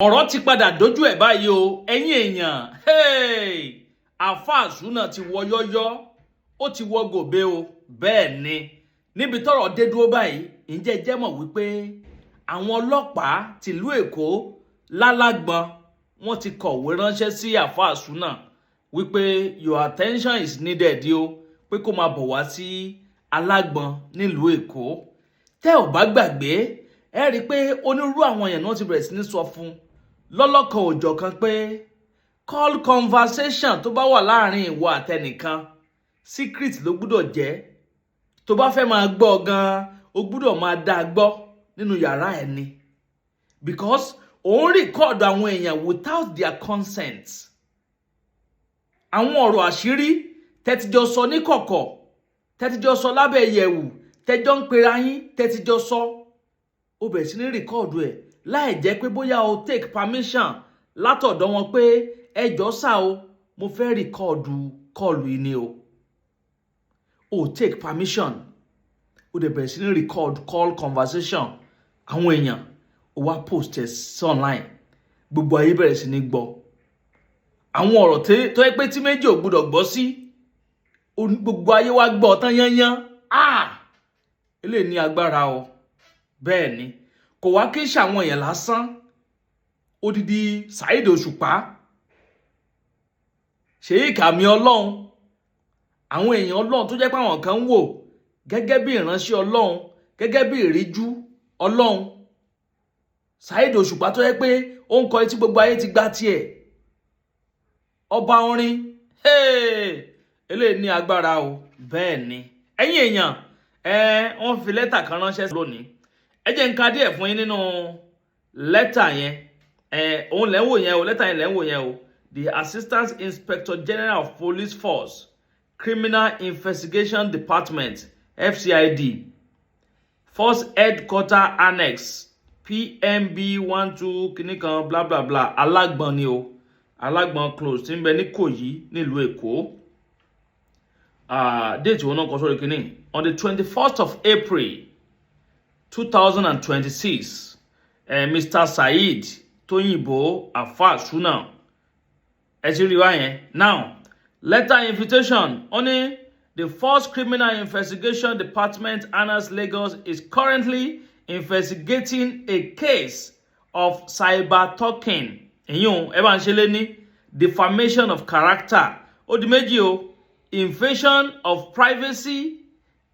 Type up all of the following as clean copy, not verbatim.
Ọ̀rọ̀ ti padà dójú ẹ̀ báyìí o, ẹ̀yin èèyàn. Hey! Àáfàá Sunnah ti wọ yọ́yọ́, ó ti wọ gòbé o. Bẹ́ẹ̀ ni, níbi tọ́rọ̀ dé dúró báyìí, ǹjẹ́ ẹ jẹ́ mọ̀ wípé àwọn ọlọ́pàá tìlú Èkó lálágbọn, wọ́n ti kọ̀wé ránṣẹ́ sí Àáfàá Sunnah wípé your attention is needed o, pé kó máa bọ̀ wá sí Alágbọn nílùú Èkó. Tẹ́ ò bá gbàgbé, ẹ rí i pé onírúurú àwọn èèyàn náà ti bẹ̀rẹ̀ sí ní sọ fún lọ́lọ́kan òjọ̀kan pé call conversation tó bá wà láàrin ìwọ àtẹnìkan, secret ló gbúdọ̀ jẹ́. Tó bá fẹ́ máa gbọ́ gan-an, o gbúdọ̀ máa dá a gbọ́ nínú yàrá ẹ̀ ni, because òun record àwọn èèyàn without their consent. Àwọn ọ̀rọ̀ àṣírí tẹ́tijọ́ sọ ní kọ̀kọ̀, tẹ́tijọ́ sọ lábẹ́ ìyẹ̀wù, tẹ́jọ́ ń pera yín, tẹ́tijọ́ sọ, ó bẹ̀rẹ̀ sí ní record ẹ̀ láì jẹ́ pé bóyá o take permission látọ̀dọ̀ wọn pé ẹ jọ̀ọ́ sà o, mo fẹ́ record call yìí ni o. O take permission, o dẹ̀ bẹ̀rẹ̀ sí ní record call conversation àwọn èèyàn, o wá post ẹ̀ sí online, gbogbo ayé bẹ̀rẹ̀ sí ní gbọ́ àwọn ọ̀rọ̀ tó yẹ pé tí méjì ò gbúdọ̀ gbọ́ sí. Gbogbo ayé wá gbọ́ tán yányán. Ah, eléyìí ní agbára o. Bẹ́ẹ̀ ni, kò wá kí ṣàwọn èèyàn lásán, odidi Saheed Òṣùpá, Sheikh Àmì Ọlọ́run, àwọn èèyàn Ọlọ́run tó jẹ́ pé àwọn kan ń wò gẹ́gẹ́ bí ìránṣẹ́ Ọlọ́run, gẹ́gẹ́ bí ìríjú Ọlọ́run, Saheed Òṣùpá tó jẹ́ pé ó ń kọ etí gbogbo ayé ti gbá tiẹ̀, ọba orin. Eléyìí ní agbára o. Bẹ́ẹ̀ ni, ẹ̀yin èèyàn, ẹ wọ́n fi lẹ́tà kan ránṣẹ́ lónìí. Ẹ jẹ́ n ka díẹ̀ fún yín nínú lẹ́tà yẹn. Ẹ òun lẹ́ ń wò yẹn o, lẹ́tà yẹn lẹ́ ń wò yẹn o. The Assistant Inspector General of Police Force, Criminal Investigation Department, FCID, Force Headquarter Annex, PMB 12 kìíní kan bla bla bla, Alágbọ̀n ni o, Alágbọ̀n Close tí ń bẹ ní Ìkòyí nílùú Èkó. Date wọn náà kọ sórí kìíní, on the 21st of April 2026, Mr. Saheed Tóyìnbó Afa Sunnah, ẹ ti rí wá yẹn. Now, letter invitation ó ní, the Force Criminal Investigation Department, Annex, Lagos, is currently investigating a case of cyber stalking. Ìyún ẹ bá ń ṣe lé ní defamation of character, ó di méjì o, invasion of privacy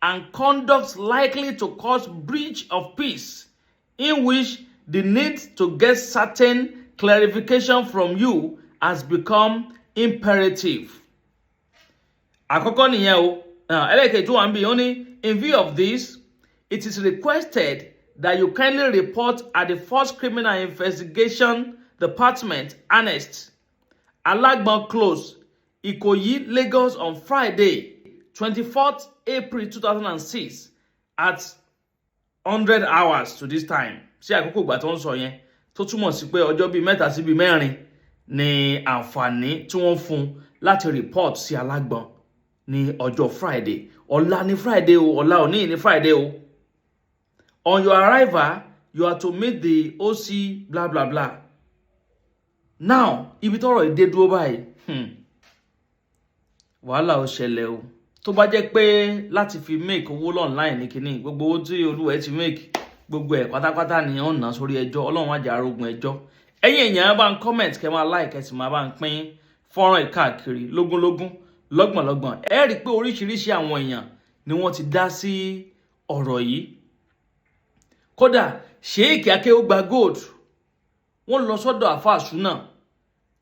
and conduct likely to cause breach of peace, in which the need to get certain clarification from you has become imperative. Àkọ́kọ́ nìyẹn o. Ẹlẹ́kẹ̀ẹ́ tó wà ń bí, ó ní, in view of this, it is requested that you kindly report at the Force Criminal Investigation Department, Annex, Alagbon Close, Ikoyi, Lagos, on Friday, 24th April 2006 at 100 hours to this time. Sí àkókò ìgbà tó ń sọ yẹn, tó túmọ̀ sí pé ọjọ́ bíi 3 sí bíi 4 ní àǹfààní tí wọ́n fún láti report sí Alágbọ̀n ní ọjọ́ Friday. Ọ̀la ní Friday o, ọ̀la òní ní Friday o. On your arrival, you are to meet the OC bla bla bla. Now, ibi tọ́rọ̀ yìí dé dúró báyìí, wàhálà ó ṣẹlẹ̀ o. Tó bá jẹ́ pé láti fi make owó online ní kínní, gbogbo owó tí olúwẹ̀ ti make, gbogbo ẹ̀ pátápátá ni ó ná sórí ẹjọ́. Ọlọ́run á jẹ́ arógun ẹjọ́. Ẹ̀yin èèyàn, bá ń comment, kẹ́ máa like, kẹ́ sì máa bá ń pín fọ́nrán ìkáàkiri lógúnlógún, lọ́gbọ̀nlọ́gbọ̀n. Ẹ rí i pé oríṣiríṣi àwọn èèyàn ni wọ́n ti dá sí ọ̀rọ̀ yìí. Kódà Sheikh Akéwùgbà Gold, wọ́n lọ sọ́dọ̀ Àáfàá Sunnah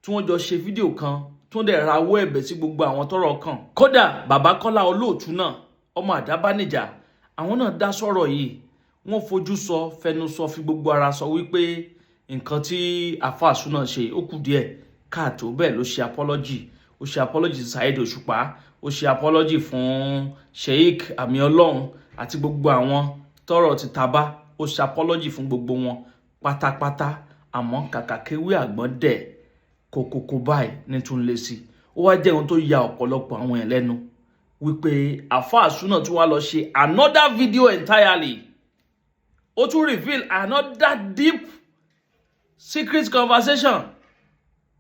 tí wọ́n jọ ṣe fídíò kan tí wọ́n dẹ̀ rawọ́ ẹ̀bẹ̀ sí gbogbo àwọn tọ́rọ̀ kàn. Kódà bàbá Kọ́lá Olóòtú náà, ọmọ àdábánijà, àwọn náà dá sọ̀rọ̀ yìí. Wọ́n fojú sọ, fẹnu sọ, fi gbogbo ara sọ wípé nǹkan tí Àáfàá Sunnah ṣe, ó kù díẹ̀ káàtó. Bẹ́ẹ̀ ló ṣe apology. Ó ṣe apology Saheed Òṣùpá, ó ṣe apology fún Sheikh Àmì Ọlọ́run àti gbogbo àwọn tọ́rọ̀ ti ta bá. Ó ṣe apology fún gbogbo wọn pátápátá. Àmọ́ kàkà kéwé àgbọ̀n dẹ̀ kókókó báyìí ní tún lé sí. Ó wá jẹ́ ohun tó ya ọ̀pọ̀lọpọ̀ àwọn èèyàn lẹ́nu wípé Àáfàá Sunnah tún wá lọ ṣe another video entirely. Ó tún reveal another deep Secret conversation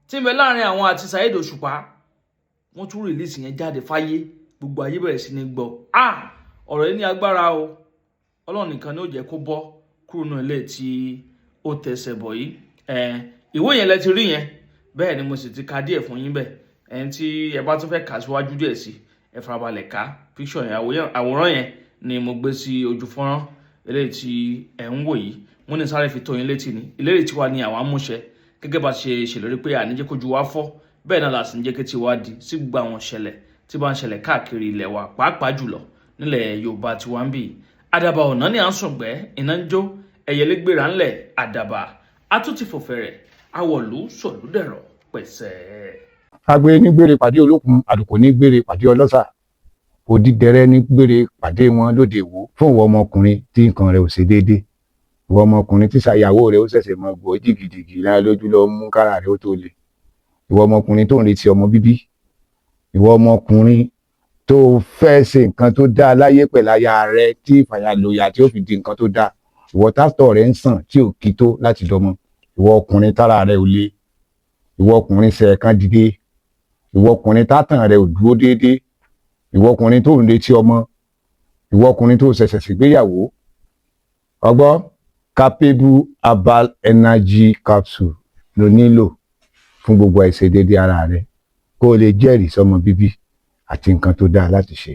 tí ń bẹ láàrin àwọn àti Saheed Òṣùpá, wọ́n tún release yẹn jáde fáyé. Gbogbo ayé bẹ̀rẹ̀ sí ní gbọ́. Ah, ọ̀rọ̀ yìí ní agbára o. Ọlọ́run nìkan ni ó jẹ́ kó bọ́ kúrò nínú ilé tí ó tẹsẹ̀ bọ̀ yìí. Ìwé yẹn lẹ ti rí yẹn. Bẹ́ẹ̀ ni mo sì ti ka díẹ̀ fún yín bẹ́ẹ̀. Ẹni tí ẹ bá tún fẹ́ kà síwájú díẹ̀ sí, ẹ farabalẹ̀ ká picture yẹn. Àwòrán yẹn ni mo gbé sí ojú fọ́nrán eléyìí tí ẹ̀ ń wò yìí. Mo ní sáré fi tó yín létí ni. Ìlérí tiwa ni àwa múṣẹ gẹ́gẹ́ bá ṣe ṣèlérí pé àníjẹ́ kójú wa fọ́, bẹ́ẹ̀ náà la sì ń jẹ́ kí tiwa di sí gbogbo àwọn ìṣẹ̀lẹ̀ tí bá ń ṣẹlẹ̀ káàkiri ilẹ̀ wa, pàápàá jùlọ nílẹ̀ Yorùbá tiwa ń bì. Àdàbà ọ̀nà ni à ń sùngbẹ́, iná ń jó, ẹ̀yẹlé gbéra ńlẹ̀, àdàbà atúntì fòfẹ̀rẹ̀ awọ̀lú sọ̀lúdẹ̀rọ̀ pẹ̀sẹ̀. Agbe ní gbére pàdé olókun, àlùkò ní gbére pàdé ọlọ́sà, òdìdẹrẹ́ ní gbére pàdé wọn lóde Ìwó. Fún ìwọ ọmọkùnrin tí nǹkan rẹ̀ ò ṣe déédé, ìwọ ọmọkùnrin tí ṣàyàwó rẹ̀ ó ṣẹ̀ṣẹ̀ mọ gbọ́ jìgìjìgì lára lójú lọ mú kára rẹ̀ ó tó le, ìwọ ọmọkùnrin tó ń retí ọmọ bíbí, ìwọ ọmọkùnrin tó fẹ́ ṣe nǹkan tó dáa láyé pẹ̀lú aya rẹ̀ tí ìfàyàlòyà tí ó fi di nǹkan tó dáa, ìwọ tátọ̀ rẹ̀ ń sàn tí ò kí tó láti dọmọ, ìwọ ọkùnrin tára rẹ̀ ò le, ìwọ ọkùnrin ṣẹ̀ẹ̀kan dìde, ìwọ ọkùnrin tátàn rẹ̀ ò dúró déédéé, ìwọ ọkùnrin tó ń retí ọmọ, ìwọ ọkùnrin tó ṣẹ̀ṣẹ̀ ṣègbéyàwó, ọgbọ́ Capable Herbal Energy Capsule ló nílò fún gbogbo àìṣedéédéé ara rẹ, kó o lè jẹ́rìí sọmọ bíbí àti nǹkan tó dáa láti ṣe.